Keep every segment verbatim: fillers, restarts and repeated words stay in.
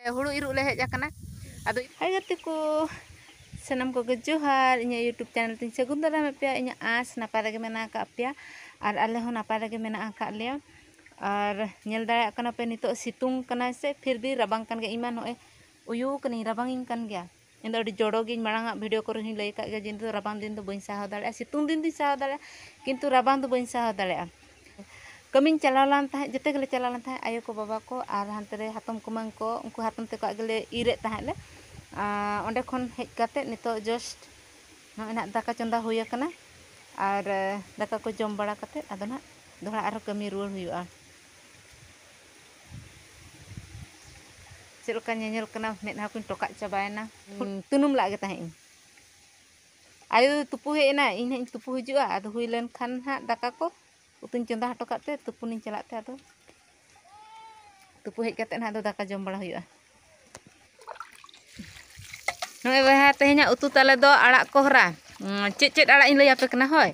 ᱦᱩᱲᱩ ᱤᱨᱚᱜ ᱞᱮ ᱦᱮᱡ ᱟᱠᱟᱱᱟ᱾ ᱟᱫᱚ ᱦᱟᱭ ᱜᱟᱛᱮ ᱠᱚ, ᱥᱟᱱᱟᱢ ᱠᱚᱜᱮ ᱡᱚᱦᱟᱨ᱾ ᱤᱧᱟᱹᱜ YouTube channel ᱛᱤᱧ ᱥᱟᱹᱜᱩᱱ ᱫᱟᱨᱟᱢᱮᱫ ᱯᱮᱭᱟ᱾ ᱤᱧᱟᱹᱜ ᱟᱸᱥ ᱱᱟᱯᱟᱭ ᱨᱮᱜᱮ ᱢᱮᱱᱟᱜ ᱟᱠᱟᱫ ᱯᱮᱭᱟ ᱟᱨ ᱟᱞᱮ ᱦᱚᱸ ᱱᱟᱯᱟᱭ ᱨᱮᱜᱮ ᱢᱮᱱᱟᱜ ᱟᱠᱟᱫ ᱞᱮᱭᱟ᱾ ᱟᱨ ᱧᱮᱞ ᱫᱟᱲᱮᱭᱟᱜ ᱠᱟᱱᱟ ᱯᱮ, ᱱᱤᱛᱚᱜ ᱥᱤᱛᱩᱝ ᱠᱟᱱᱟᱭ ᱥᱮ, ᱯᱷᱤᱨ ᱵᱷᱤ ᱨᱟᱵᱟᱝ ᱠᱟᱱ ᱜᱮᱭᱟ᱾ ᱤᱧ ᱢᱟ ᱱᱚᱜᱼᱚᱭ ᱩᱭᱩ ᱠᱟᱹᱱᱟᱹᱧ, ᱨᱟᱵᱟᱝ ᱤᱧ ᱠᱟᱱ ᱜᱮᱭᱟ᱾ ᱤᱧ ᱫᱚ ᱟᱹᱰᱤ ᱡᱚᱲᱚ ᱜᱤᱧ, ᱢᱟᱲᱟᱝ ᱟᱜ video ᱠᱚᱨᱮ ᱦᱚᱸᱧ ᱞᱟᱹᱭ ᱟᱠᱟᱫ ᱜᱮᱭᱟ ᱡᱮ ᱤᱧ ᱫᱚ ᱨᱟᱵᱟᱝ ᱫᱤᱱ ᱫᱚ ᱵᱟᱹᱧ ᱥᱟᱦᱟᱣ ᱫᱟᱲᱮᱭᱟᱜᱼᱟ, ᱥᱤᱛᱩᱝ ᱫᱤᱱ ᱫᱩᱧ ᱥᱟᱦᱟᱣ ᱫᱟᱲᱮᱭᱟᱜᱼᱟ, ᱠᱤᱱᱛᱩ ᱨᱟᱵᱟᱝ ᱫᱚ ᱵᱟᱹᱧ ᱥᱟᱦᱟᱣ ᱫᱟᱲᱮᱭᱟᱜᱼᱟ᱾ ᱠᱟᱹᱢᱤᱧ ᱪᱟᱞᱟᱣ ᱞᱮᱱ ᱛᱟᱦᱮᱸᱫ, ᱡᱚᱛᱚ ᱜᱮᱞᱮ ᱪᱟᱞᱟᱣ ᱞᱮᱱ ᱛᱟᱦᱮᱸᱫ, ᱟᱭᱳ ᱠᱚ, ᱵᱟᱵᱟ ᱠᱚ ᱟᱨ ᱦᱟᱱᱛᱮ ᱨᱮ ᱦᱟᱛᱚᱢ ᱠᱩᱢᱟᱹᱝ ᱠᱚ, ᱩᱱᱠᱩ ᱦᱟᱛᱚᱢ ᱛᱟᱠᱚᱣᱟᱜ ᱜᱮᱞᱮ ᱤᱨᱮᱫ ᱛᱟᱦᱮᱸᱫ ᱞᱮ᱾ ᱟᱨ ᱚᱸᱰᱮ ᱠᱷᱚᱱ ᱦᱮᱡ ᱠᱟᱛᱮᱫ ᱱᱤᱛᱚᱜ just ᱱᱚᱜᱼᱚᱭ ᱱᱟᱦᱟᱜ ᱫᱟᱠᱟ ᱪᱚᱸᱫᱟ ᱦᱩᱭ ᱟᱠᱟᱱᱟ᱾ ᱟᱨ ᱫᱟᱠᱟ ᱠᱚ ᱡᱚᱢ ᱵᱟᱲᱟ ᱠᱟᱛᱮᱫ ᱟᱫᱚ ᱱᱟᱦᱟᱜ ᱫᱚᱦᱲᱟ ᱟᱨᱦᱚᱸ ᱠᱟᱹᱢᱤ ᱨᱩᱣᱟᱹᱲ ᱦᱩᱭᱩᱜᱼᱟ᱾ ᱪᱮᱫ ᱞᱮᱠᱟ ᱧᱮᱧᱮᱞ ᱠᱟᱱᱟ, ᱢᱮᱫᱦᱟ ᱠᱚᱧ ᱴᱚᱠᱟᱜ ᱪᱟᱵᱟᱭᱮᱱᱟ᱾ ᱦᱩᱸ, ᱛᱩᱱᱩᱢ ᱞᱟᱜ ᱜᱮ ᱛᱟᱦᱮᱸᱫ ᱤᱧ᱾ ᱟᱭᱳ ᱫᱚ ᱛᱩᱯᱩ ᱦᱮᱡ ᱮᱱᱟ, ᱤᱧ ᱦᱟᱸᱜ ᱤᱧ ᱛᱩᱯᱩ ᱦᱤᱡᱩᱜᱼᱟ᱾ ᱟᱫᱚ ᱦᱩᱭ ᱞᱮᱱᱠᱷᱟᱱ ᱦᱟᱸᱜ ᱫᱟᱠᱟ ᱠᱚ ᱩᱛᱩᱧ ᱪᱚᱸᱫᱟ ᱦᱚᱴᱚ ᱠᱟᱜ ᱛᱮ ᱛᱩᱯᱩᱱᱤᱧ ᱪᱟᱞᱟᱜ ᱛᱮ, ᱟᱫᱚ ᱛᱩᱯᱩ ᱦᱮᱡ ᱠᱟᱛᱮᱫ ᱦᱟᱸᱜ ᱟᱫᱚ ᱫᱟᱠᱟ ᱡᱚᱢ ᱵᱟᱲᱟ ᱦᱩᱭᱩᱜᱼᱟ᱾ ᱱᱚᱜᱼᱚᱭ ᱵᱚᱭᱦᱟ, ᱛᱮᱦᱮᱧᱟᱜ ᱩᱛᱩ ᱛᱟᱞᱮ ᱫᱚ ᱟᱲᱟᱜ ᱠᱚᱦᱨᱟ᱾ ᱩᱸ, ᱪᱮᱫ ᱪᱮᱫ ᱟᱲᱟᱜ ᱤᱧ ᱞᱟᱹᱭ ᱟᱯᱮ ᱠᱟᱱᱟ? ᱦᱳᱭ,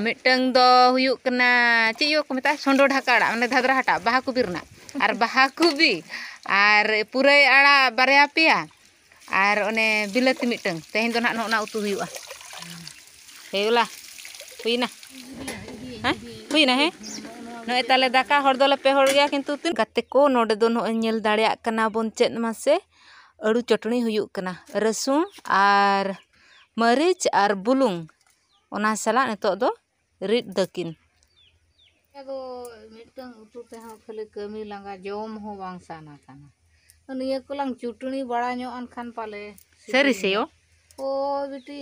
ᱢᱤᱫᱴᱟᱝ ᱫᱚ ᱦᱩᱭᱩᱜ ᱠᱟᱱᱟ, ᱪᱮᱫ ᱤᱭᱟᱹ ᱠᱚ ᱢᱮᱛᱟᱜᱼᱟ, ᱥᱚᱸᱰᱚ ᱰᱷᱟᱠᱟ ᱟᱲᱟᱜ, ᱚᱱᱮ ᱫᱷᱟᱫᱨᱟ ᱦᱟᱴᱟᱜ, ᱵᱟᱦᱟ ᱠᱚᱵᱤ ᱨᱮᱱᱟᱜ, ᱟᱨ ᱵᱟᱦᱟ ᱠᱚᱵᱤ, ᱟᱨ ᱯᱩᱨᱟᱹᱭ ᱟᱲᱟᱜ ᱵᱟᱨᱭᱟ ᱯᱮᱭᱟ, ᱟᱨ ᱚᱱᱮ ᱵᱤᱞᱟᱹᱛᱤ ᱢᱤᱫᱴᱟᱝ᱾ ᱛᱮᱦᱮᱧ ᱫᱚ ᱱᱟᱦᱟᱜ ᱱᱚᱜᱼᱚ ᱱᱟ ᱩᱛᱩ ᱦᱩᱭᱩᱜᱼᱟ᱾ ᱦᱮᱸ, ᱚᱞᱟ ᱦᱩᱭᱱᱟ᱾ ᱦᱮᱸ, ᱦᱩᱭᱱᱟ᱾ ᱦᱮᱸ, ᱱᱚᱜᱼᱚᱭ ᱛᱟᱞᱮ ᱫᱟᱠᱟ, ᱦᱚᱲ ᱫᱚᱞᱮ ᱯᱮ ᱦᱚᱲ ᱜᱮᱭᱟ, ᱠᱤᱱᱛᱩ ᱛᱤᱱ ᱜᱟᱛᱮ ᱠᱚ, ᱱᱚᱰᱮ ᱫᱚ ᱱᱚᱜᱼᱚᱭ ᱧᱮᱞ ᱫᱟᱲᱮᱭᱟᱜ ᱠᱟᱱᱟ ᱵᱚᱱ ᱪᱮᱫ ᱢᱟᱥᱮ, ᱟᱹᱲᱩ ᱪᱚᱴᱱᱤ ᱦᱩᱭᱩᱜ ᱠᱟᱱᱟ᱾ ᱨᱟᱹᱥᱩᱱ ᱟᱨ ᱢᱟᱹᱨᱤᱪ ᱟᱨ ᱵᱩᱞᱩᱝ, ᱚᱱᱟ ᱥᱟᱞᱟᱜ ᱱᱤᱛᱚᱜ ᱫᱚ ᱨᱤᱫ ᱫᱟᱹᱠᱤᱱ᱾ ᱟᱫᱚ ᱢᱤᱫᱴᱟᱝ ᱩᱛᱩ ᱛᱮᱦᱚᱸ ᱠᱷᱟᱹᱞᱤ ᱠᱟᱹᱢᱤ ᱞᱟᱸᱜᱟ, ᱡᱚᱢ ᱦᱚᱸ ᱵᱟᱝ ᱥᱟᱱᱟ ᱠᱟᱱᱟ᱾ ᱱᱤᱭᱟᱹ ᱠᱚᱞᱟᱝ ᱪᱩᱴᱱᱤ ᱵᱟᱲᱟ ᱧᱚᱜ ᱟᱱ ᱠᱷᱟᱱ ᱯᱟᱞᱮ ᱥᱟᱹᱨᱤ ᱥᱤᱵᱤᱞ ᱥᱮᱭᱳ? ᱧᱚᱜ᱾ ᱳ ᱵᱤᱴᱤ,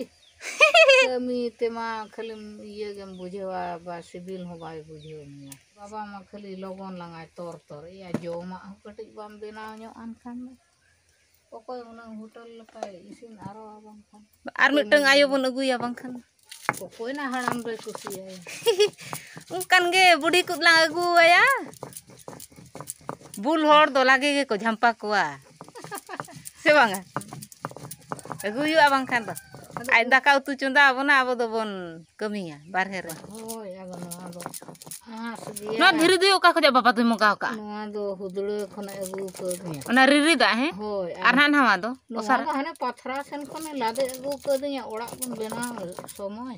ᱠᱟᱹᱢᱤ ᱛᱮᱢᱟ ᱠᱷᱟᱹᱞᱤᱢ ᱤᱭᱟᱹ ᱜᱮᱢ ᱵᱩᱡᱷᱟᱹᱣᱟ, ᱵᱟ ᱥᱤᱵᱤᱞ ᱦᱚᱸ ᱵᱟᱭ ᱵᱩᱡᱷᱟᱹᱣ ᱢᱮᱭᱟ᱾ ᱵᱟᱵᱟ ᱢᱟ ᱠᱷᱟᱹᱞᱤ ᱞᱚᱜᱚᱱ ᱞᱟᱸᱜᱟᱭ ᱛᱚᱨ ᱛᱚᱨ᱾ ᱮᱭᱟ, ᱡᱚᱢᱟᱜ ᱦᱚᱸ ᱠᱟᱹᱴᱤᱡ ᱵᱟᱢ ᱵᱮᱱᱟᱣ ᱧᱚᱜ ᱟᱱ ᱠᱷᱟᱱ ᱫᱚ᱾ ᱚᱠᱚᱭ ᱩᱱᱟᱹᱝ ᱦᱳᱴᱮᱞ ᱞᱮᱠᱟᱭ ᱤᱥᱤᱱ ᱟᱨᱚ ᱟᱵᱚᱱ ᱠᱷᱟᱱ? ᱟᱨ ᱢᱤᱫᱴᱟᱝ ᱟᱭᱳ ᱵᱚᱱ ᱟᱹᱜᱩᱭᱟ ᱵᱟᱝᱠᱷᱟᱱ᱾ ᱚᱠᱚᱭᱱᱟ ᱦᱟᱲᱟᱢ ᱫᱚᱭ ᱠᱩᱥᱤᱭᱟᱭᱟ? ᱚᱱᱠᱟᱱ ᱜᱮ ᱵᱩᱰᱷᱤ ᱠᱚ ᱞᱟᱝ ᱟᱹᱜᱩ ᱟᱭᱟ᱾ ᱵᱩᱞ ᱦᱚᱲ ᱫᱚ ᱞᱟᱜᱮ ᱜᱮᱠᱚ ᱡᱷᱟᱢᱯᱟ ᱠᱚᱣᱟ, ᱥᱮ ᱵᱟᱝᱟ? ᱟᱹᱜᱩ ᱦᱩᱭᱩᱜᱼᱟ ᱵᱟᱝᱠᱷᱟᱱ ᱫᱚ᱾ ᱟᱡ ᱫᱟᱠᱟ ᱩᱛᱩ ᱪᱚᱸᱫᱟ ᱟᱵᱚᱱᱟ, ᱟᱵᱚ ᱫᱚᱵᱚᱱ ᱠᱟᱹᱢᱤᱭᱟ ᱵᱟᱨᱦᱮ ᱨᱮ᱾ ᱦᱳᱭ, ᱟᱫᱚ ᱱᱚᱣᱟ ᱫᱚ ᱟᱸᱥ ᱜᱮᱭᱟ᱾ ᱱᱚᱣᱟ ᱫᱷᱤᱨᱤ ᱫᱚ ᱚᱠᱟ ᱠᱷᱚᱱᱟᱜ ᱵᱟᱵᱟ ᱫᱚᱭ ᱢᱚᱜᱟᱣ ᱠᱟᱜᱼᱟ? ᱱᱚᱣᱟ ᱫᱚ ᱦᱩᱫᱲᱟᱹ ᱠᱷᱚᱱᱮ ᱟᱹᱜᱩ ᱠᱟᱹᱫᱤᱧᱟ᱾ ᱚᱱᱟ ᱨᱤᱨᱤ ᱫᱟᱜ, ᱦᱮᱸ? ᱦᱳᱭ, ᱟᱨ ᱟᱨ ᱱᱟᱦᱟᱜ ᱱᱟᱣᱟ ᱫᱚ ᱱᱚᱣᱟ ᱚᱥᱟᱨ? ᱫᱚ ᱦᱟᱱᱮ ᱯᱟᱛᱷᱨᱟ ᱥᱮᱱ ᱠᱷᱚᱱᱮ ᱞᱟᱫᱮ ᱟᱹᱜᱩ ᱠᱟᱹᱫᱤᱧᱟ ᱚᱲᱟᱜ ᱵᱚᱱ ᱵᱮᱱᱟᱣ ᱥᱚᱢᱚᱭ᱾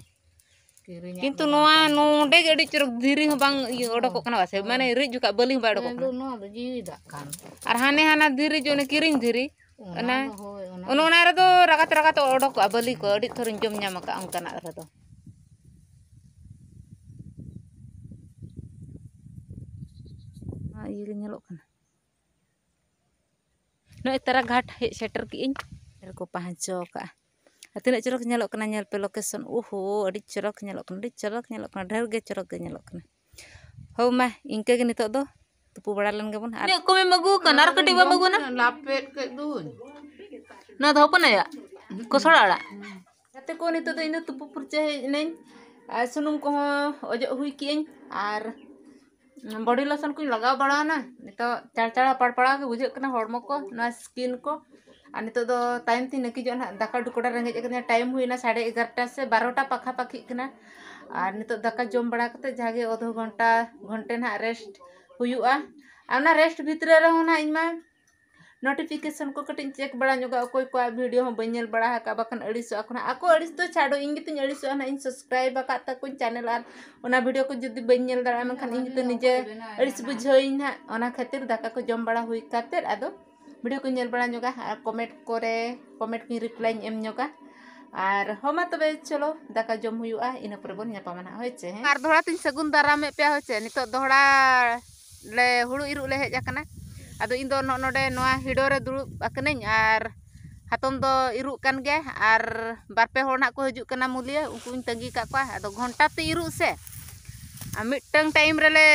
ᱠᱤᱨᱤᱧᱟᱜ ᱠᱤᱱᱛᱩ ᱫᱚ ᱱᱚᱣᱟ ᱵᱟᱝ ᱠᱟᱱᱟ᱾ ᱱᱚᱰᱮ ᱜᱮ ᱟᱹᱰᱤ ᱪᱚᱨᱚᱠ ᱫᱷᱤᱨᱤ ᱦᱚᱸ ᱵᱟᱝ ᱤᱭᱟᱹ ᱦᱳᱭ, ᱚᱰᱚᱠᱚᱜ ᱠᱟᱱᱟ, ᱵᱟᱥᱮ? ᱦᱳᱭ᱾ ᱢᱟᱱᱮ ᱨᱤᱫ ᱡᱚᱠᱷᱟᱜ ᱵᱟᱹᱞᱤ ᱦᱚᱸ ᱵᱟᱭ ᱚᱰᱚᱠᱚᱜ ᱦᱮᱸ, ᱠᱟᱱᱟ᱾ ᱱᱚᱣᱟ ᱫᱚ ᱡᱤᱣᱤ ᱫᱟᱜ ᱠᱟᱱ᱾ ᱟᱨ ᱦᱟᱱᱮ ᱦᱟᱱᱟ ᱫᱷᱤᱨᱤ ᱡᱮ ᱚᱱᱮ ᱠᱤᱨᱤᱧ ᱫᱷᱤᱨᱤ, ᱚᱱᱟ ᱚᱱᱟ, ᱫᱚ ᱦᱳᱭ, ᱚᱱᱟ ᱚᱱᱮ ᱫᱚ ᱚᱱᱟ ᱨᱮᱫᱚ ᱨᱟᱜᱟᱛ ᱨᱟᱜᱟᱛ ᱚᱰᱚᱠᱚᱜᱼᱟ ᱵᱟᱹᱞᱤ ᱠᱚ, ᱟᱹᱰᱤ ᱛᱷᱚᱨᱤᱧ ᱡᱚᱢ ᱧᱟᱢ ᱟᱠᱟᱫᱼᱟ ᱚᱱᱠᱟᱱᱟᱜ ᱨᱮᱫᱚ᱾ ᱱᱚᱣᱟ ᱤᱭᱟᱹ ᱜᱮ ᱧᱮᱞᱚᱜ ᱠᱟᱱᱟ᱾ ᱱᱚᱜᱼᱚᱭ ᱛᱟᱨᱟ ᱜᱷᱟᱴ ᱦᱮᱡ ᱥᱮᱴᱮᱨ ᱠᱮᱜᱼᱟᱹᱧ᱾ ᱨᱮᱠᱚ ᱯᱟᱦᱟᱸᱪᱚ ᱟᱠᱟᱫᱼᱟ᱾ ᱟᱨ ᱛᱤᱱᱟᱹᱜ ᱪᱚᱨᱚᱠ ᱧᱮᱞᱚᱜ ᱠᱟᱱᱟ, ᱧᱮᱞ ᱯᱮ location᱾ ᱳᱦᱳ, ᱟᱹᱰᱤ ᱪᱚᱨᱚᱠ ᱧᱮᱞᱚᱜ ᱠᱟᱱᱟ, ᱟᱹᱰᱤ ᱪᱚᱨᱚᱠ ᱧᱮᱞᱚᱜ ᱠᱟᱱᱟ, ᱰᱷᱮᱨ ᱜᱮ ᱪᱚᱨᱚᱠ ᱜᱮ ᱧᱮᱞᱚᱜ ᱠᱟᱱᱟ᱾ ᱦᱳ ᱢᱟ, ᱤᱱᱠᱟᱹ ᱜᱮ ᱱᱤᱛᱚᱜ ᱫᱚ ᱛᱩᱯᱩ ᱵᱟᱲᱟ ᱞᱮᱱ ᱜᱮᱵᱚᱱ᱾ ᱟᱨ ᱤᱱᱟᱹᱜ ᱠᱚᱢᱮᱢ ᱟᱹᱜᱩ ᱟᱠᱟᱱᱟ, ᱟᱨ ᱠᱟᱹᱴᱤᱡ ᱵᱟᱢ ᱟᱹᱜᱩ ᱟᱱᱟ? ᱞᱟᱯᱮᱫ ᱠᱮᱫ ᱫᱩᱧ᱾ ᱱᱚᱣᱟ ᱫᱚ ᱦᱚᱯᱚᱱ ᱟᱭᱟᱜ? ᱠᱚᱥᱲᱟ ᱟᱲᱟᱜ? ᱜᱟᱛᱮ ᱠᱚ, ᱱᱤᱛᱚᱜ ᱫᱚ ᱤᱧ ᱫᱚ ᱛᱩᱯᱩ ᱯᱷᱩᱨᱪᱟᱹ ᱦᱮᱡ ᱮᱱᱟᱹᱧ᱾ ᱟᱨ ᱥᱩᱱᱩᱢ ᱠᱚᱦᱚᱸ ᱚᱡᱚᱜ ᱦᱩᱭ ᱠᱮᱜᱼᱟᱹᱧ᱾ ᱟᱨ body lotion ᱠᱚᱧ ᱞᱟᱜᱟᱣ ᱵᱟᱲᱟᱣᱱᱟ᱾ ᱱᱤᱛᱚᱜ ᱪᱟᱲ ᱪᱟᱲ ᱯᱟᱲᱯᱟᱲᱟᱣ ᱜᱮ ᱵᱩᱡᱷᱟᱹᱜ ᱠᱟᱱᱟ ᱦᱚᱲᱢᱚ ᱠᱚ, ᱱᱚᱣᱟ skin ᱠᱚ᱾ ᱟᱨ ᱱᱤᱛᱚᱜ ᱫᱚ ᱛᱟᱭᱚᱢ ᱛᱤᱧ ᱱᱟᱹᱠᱤᱡᱚᱜᱼᱟ ᱱᱟᱦᱟᱜ, ᱫᱟᱠᱟ ᱩᱰᱩᱠ ᱠᱚᱲᱟ ᱨᱮᱸᱜᱮᱡ ᱟᱠᱟᱫᱤᱧᱟ, time ᱦᱩᱭᱱᱟ ᱥᱟᱲᱮ ᱮᱜᱟᱨᱚᱴᱟ ᱥᱮ ᱵᱟᱨᱚᱴᱟ ᱯᱟᱠᱷᱟ ᱯᱟᱹᱠᱷᱤᱜ ᱠᱟᱱᱟ᱾ ᱟᱨ ᱱᱤᱛᱚᱜ ᱫᱟᱠᱟ ᱡᱚᱢ ᱵᱟᱲᱟ ᱠᱟᱛᱮ ᱡᱟᱜᱮ ᱚᱫᱷᱚ ᱜᱷᱚᱱᱴᱟ, ᱜᱷᱚᱱᱴᱮ ᱱᱟᱦᱟᱜ rest ᱦᱩᱭᱩᱜᱼᱟ᱾ ᱟᱨ ᱚᱱᱟ rest ᱵᱷᱤᱛᱨᱤ ᱨᱮᱦᱚᱸ ᱱᱟᱦᱟᱜ ᱤᱧ ᱢᱟ notification ᱠᱚ ᱠᱟᱹᱴᱤᱡ ᱤᱧ check ᱵᱟᱲᱟ ᱧᱚᱜᱟ, ᱚᱠᱚᱭ ᱠᱚᱣᱟᱜ video ᱦᱚᱸ ᱵᱟᱹᱧ ᱧᱮᱞ ᱵᱟᱲᱟ ᱟᱠᱟᱫᱼᱟ, ᱵᱟᱠᱷᱟᱱ ᱟᱹᱲᱤᱥᱚᱜᱼᱟ ᱠᱚ ᱱᱟᱦᱟᱜ᱾ ᱟᱠᱚ ᱟᱹᱲᱤᱥ ᱫᱚ ᱪᱷᱟᱰᱚ, ᱤᱧ ᱜᱮᱛᱚᱧ ᱟᱹᱲᱤᱥᱚᱜᱼᱟ ᱱᱟᱦᱟᱜ, ᱤᱧ subscribe ᱟᱠᱟᱫ ᱛᱟᱠᱚᱧ channel ᱟᱨ ᱚᱱᱟ video ᱠᱚ ᱡᱩᱫᱤ ᱵᱟᱹᱧ ᱧᱮᱞ ᱫᱟᱲᱮᱭᱟᱜᱼᱟ, ᱢᱮᱱᱠᱷᱟᱱ ᱤᱧ ᱜᱮᱛᱚ ᱱᱤᱡᱮ ᱟᱹᱲᱤᱥ ᱵᱩᱡᱷᱟᱹᱣᱤᱧ ᱱᱟᱦᱟᱜ᱾ ᱚᱱᱟ ᱠᱷᱟᱹᱛᱤᱨ ᱫᱟᱠᱟ ᱠᱚ ᱡᱚᱢ ᱵᱟᱲᱟ ᱦᱩᱭ ᱠᱟᱛᱮᱫ ᱟᱫᱚ video ᱠᱚᱧ ᱧᱮᱞ ᱵᱟᱲᱟ ᱧᱚᱜᱟ ᱟᱨ comment ᱠᱚᱨᱮ comment ᱠᱚᱧ reply ᱤᱧ ᱮᱢ ᱧᱚᱜᱟ᱾ ᱟᱨ ᱦᱚᱸ ᱢᱟ ᱛᱚᱵᱮ ᱪᱚᱞᱚ ᱫᱟᱠᱟ ᱡᱚᱢ ᱦᱩᱭᱩᱜᱼᱟ, ᱤᱱᱟᱹ ᱯᱚᱨᱮ ᱵᱚᱱ ᱧᱟᱯᱟᱢᱟ ᱱᱟᱦᱟᱜ, ᱦᱳᱭ ᱪᱮ? ᱦᱮᱸ? ᱟᱨ ᱫᱚᱦᱲᱟ ᱛᱤᱧ ᱥᱟᱹᱜᱩᱱ ᱫᱟᱨᱟᱢᱮᱫ ᱯᱮᱭᱟ, ᱦᱳᱭ ᱪᱮ? ᱱᱤᱛᱚᱜ ᱫᱚᱦᱲᱟ ᱞᱮ ᱦᱩᱲᱩ ᱤᱨᱚᱜ ᱞᱮ ᱦᱮᱡ ᱟᱠᱟᱱᱟ᱾ ᱟᱫᱚ ᱤᱧ ᱫᱚ ᱱᱚᱜᱼᱚ ᱱᱚᱰᱮ ᱱᱚᱣᱟ ᱦᱤᱰᱟᱹ ᱨᱮ ᱫᱩᱲᱩᱵ ᱟᱠᱟᱱᱟᱹᱧ ᱟᱨ ᱦᱟᱛᱚᱢ ᱫᱚ ᱤᱨᱚᱜ ᱠᱟᱱ ᱜᱮᱭᱟ ᱟᱨ ᱵᱟᱨ ᱯᱮ ᱦᱚᱲ ᱱᱟᱦᱟᱜ ᱠᱚ ᱦᱤᱡᱩᱜ ᱠᱟᱱᱟ ᱢᱩᱞᱤᱭᱟᱹ, ᱩᱱᱠᱩᱧ ᱛᱟᱺᱜᱤ ᱠᱟᱜ ᱠᱚᱣᱟ᱾ ᱟᱫᱚ ᱜᱷᱚᱱᱴᱟ ᱛᱮ ᱤᱨᱚᱜ ᱥᱮ, ᱟᱨ ᱢᱤᱫᱴᱟᱝ time ᱨᱮᱞᱮ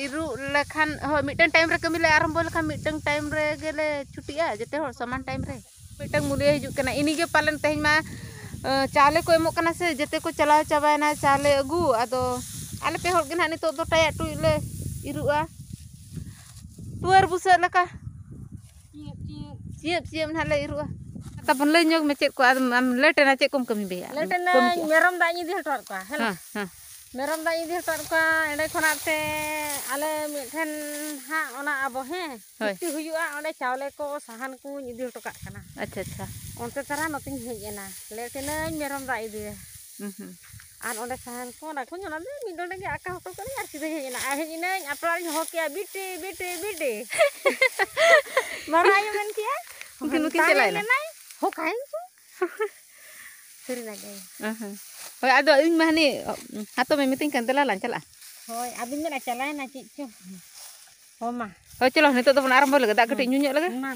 ᱤᱨᱚᱜ ᱞᱮᱠᱷᱟᱱ, ᱦᱳᱭ, ᱢᱤᱫᱴᱟᱝ time ᱨᱮ ᱠᱟᱹᱢᱤ ᱞᱮ ᱟᱨᱟᱢᱵᱚ ᱞᱮᱠᱷᱟᱱ ᱢᱤᱫᱴᱟᱝ time ᱨᱮᱜᱮ ᱞᱮ ᱪᱷᱩᱴᱤᱜᱼᱟ ᱡᱚᱛᱚ ᱦᱚᱲ ᱥᱚᱢᱟᱱ time ᱨᱮ᱾ ᱢᱤᱫᱴᱟᱝ ᱢᱩᱞᱤᱭᱟᱹ ᱦᱤᱡᱩᱜ ᱠᱟᱱᱟ, ᱤᱱᱤᱜᱮ ᱯᱟᱞᱮᱱ ᱛᱮᱦᱮᱧ ᱢᱟ, ᱟᱸ, ᱪᱟᱣᱞᱮ ᱠᱚ ᱮᱢᱚᱜ ᱠᱟᱱᱟ ᱥᱮ, ᱡᱚᱛᱚ ᱠᱚ ᱪᱟᱞᱟᱣ ᱪᱟᱵᱟᱭᱮᱱᱟ ᱪᱟᱣᱞᱮ ᱟᱹᱜᱩ᱾ ᱟᱫᱚ ᱟᱞᱮ ᱯᱮ ᱦᱚᱲ ᱜᱮ ᱱᱟᱦᱟᱜ ᱱᱤᱛᱚᱜ ᱫᱚ ᱴᱟᱭᱟᱜ ᱴᱩᱭᱩᱜ ᱞᱮ ᱤᱨᱚᱜᱼᱟ, ᱛᱩᱣᱟᱹᱨ ᱵᱩᱥᱟᱹᱜ ᱞᱮᱠᱟ᱾ ᱪᱤᱭᱟᱹᱵ ᱪᱤᱭᱟᱹᱵ ᱱᱟᱦᱟᱜ ᱞᱮ ᱤᱨᱚᱜᱼᱟ᱾ ᱛᱟᱵᱚᱱ ᱞᱟᱹᱭ ᱧᱚᱜ ᱢᱮ ᱪᱮᱫ ᱠᱚ ᱟᱫᱚᱢ ᱟᱢ ᱞᱮᱴ ᱮᱱᱟ, ᱪᱮᱫ ᱠᱚᱢ ᱠᱟᱹᱢᱤ ᱵᱮᱭᱟ? ᱞᱮᱴ ᱮᱱᱟᱹᱧ, ᱠᱟᱹᱢᱤ ᱠᱮᱜᱼᱟ? ᱢᱮᱨᱚᱢ ᱫᱟᱜ ᱤᱧ ᱤᱫᱤ ᱦᱚᱴᱚ ᱟᱫ ᱠᱚᱣᱟ᱾ ᱦᱮᱞᱳ᱾ ᱦᱮᱸ, ᱦᱮᱸ᱾ ᱢᱮᱨᱚᱢ ᱫᱟᱜ ᱤᱧ ᱤᱫᱤ ᱦᱚᱴᱚ ᱟᱫ ᱠᱚᱣᱟ, ᱮᱸᱰᱮ ᱠᱷᱚᱱᱟᱜ ᱛᱮ ᱟᱞᱮ ᱢᱤᱫ ᱴᱷᱮᱱ ᱦᱟᱸᱜ ᱚᱱᱟ ᱟᱵᱚ, ᱦᱮᱸ, ᱦᱳᱭ᱾ ᱪᱩᱠᱛᱤ ᱦᱩᱭᱩᱜᱼᱟ, ᱚᱸᱰᱮ ᱪᱟᱣᱞᱮ ᱠᱚ, ᱥᱟᱦᱟᱱ ᱠᱚᱧ ᱤᱫᱤ ᱦᱚᱴᱚ ᱠᱟᱜ ᱠᱟᱱᱟ᱾ ᱟᱪᱪᱷᱟ, ᱟᱪᱪᱷᱟ᱾ ᱚᱱᱛᱮ ᱛᱟᱨᱟ ᱱᱚᱛᱮᱧ ᱦᱮᱡ ᱮᱱᱟ, ᱞᱮᱴ ᱮᱱᱟᱹᱧ ᱢᱮᱨᱚᱢ ᱫᱟᱜ ᱤᱫᱤ ᱨᱮ᱾ ᱦᱩᱸ, ᱦᱩᱸ᱾ ᱟᱨ ᱚᱸᱰᱮ ᱥᱟᱦᱟᱱ ᱠᱚ, ᱚᱱᱟ ᱠᱚᱧ, ᱚᱱᱟ ᱫᱚ ᱢᱤᱫ ᱰᱚᱸᱰᱮ ᱜᱮ ᱟᱠᱟ ᱦᱚᱴᱚ ᱠᱟᱹᱫᱟᱹᱧ ᱟᱨ ᱥᱤᱫᱷᱟᱹᱧ ᱦᱮᱡ ᱮᱱᱟ᱾ ᱟᱨ ᱦᱮᱡ ᱮᱱᱟᱹᱧ, ᱟᱯᱲᱟᱨᱤᱧ ᱦᱚᱦᱚ ᱠᱮᱜᱼᱟ, "ᱵᱤᱴᱤ, ᱵᱤᱴᱤ, ᱵᱤᱴᱤ!" ᱢᱟᱨᱟᱝ ᱟᱭᱳ ᱢᱮᱱ ᱠᱮᱜᱼᱟ, ᱩᱱᱠᱤᱱ ᱱᱩᱠᱤᱱ ᱛᱟᱦᱮᱸ ᱪᱟᱞᱟᱣ ᱮᱱᱟ? ᱞᱮᱱᱟᱭ, ᱦᱚᱸ, ᱠᱟᱭᱮᱱ ᱪᱚ᱾ ᱥᱟᱹᱨᱤᱱᱟᱜ ᱜᱮ᱾ ᱦᱮᱸ, ᱦᱮᱸ᱾ ᱦᱳᱭ, ᱟᱫᱚ ᱤᱧ ᱢᱟ ᱦᱟᱹᱱᱤ ᱦᱟᱛᱚᱢᱮ ᱢᱤᱛᱟᱹᱧ ᱠᱟᱱ, "ᱫᱮᱞᱟ ᱞᱟᱝ ᱪᱟᱞᱟᱜᱼᱟ᱾" ᱦᱳᱭ, ᱟᱫᱚᱧ ᱢᱮᱱᱟ, "ᱪᱟᱞᱟᱣᱮᱱᱟ ᱪᱮᱫ ᱪᱚ?" ᱦᱚᱸ, ᱢᱟ᱾ ᱦᱳᱭ, ᱪᱚᱞᱚ, ᱱᱤᱛᱚᱜ ᱫᱚᱵᱚᱱ ᱟᱨᱟᱢᱵᱚ ᱞᱮᱜᱮ, ᱫᱟᱜ ᱠᱟᱹᱴᱤᱡ ᱦᱩᱸ᱾ ᱧᱩ ᱧᱚᱜ ᱞᱮᱜᱮ᱾ ᱢᱟ, ᱢᱟ᱾